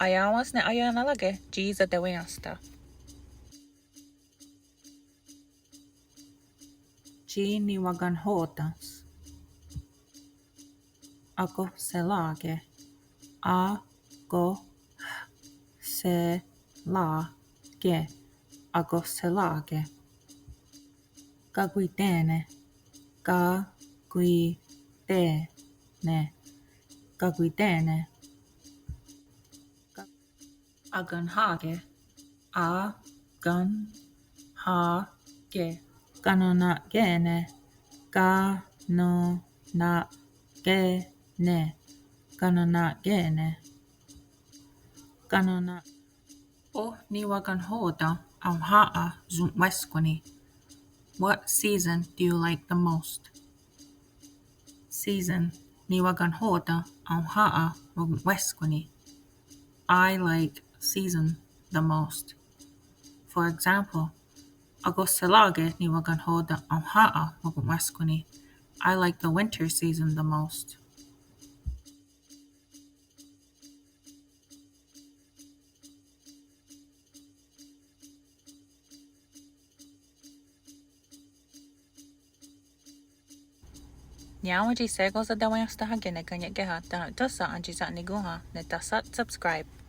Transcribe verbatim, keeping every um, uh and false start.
Aiá:wens ne aionalá:ke' tsi satewé:nasta. Tsi niwakenhò:ten's. Akohserà:ke. A, ko, h, se, ra, ke. Akohserà:ke. Kakwité:ne. Ka, kwi, té, ne. Kakwité:ne. Akenhá:ke. A, ken, há, ke. Kanenna'kè:ne. Ka, no, na, ke, ne. Kanenna'kè:ne. Kanenna. Oh niwakenhò:ten aonhà:'a ron'wéskwani? What season do you like the most? Season. Niwakenhò:ten aonhà:'a ron'wéskwani? I like season the most. For example, akohserà:ke niwakenhò:ten aonhà:'a ron'wéskwani? I like the winter season the most. Niá:wen tsi shé:kon satewé:nasta ne kanien'kéha, tánon' tóhsa entsi'tsa'nikón:ha ne tahsat subscribe.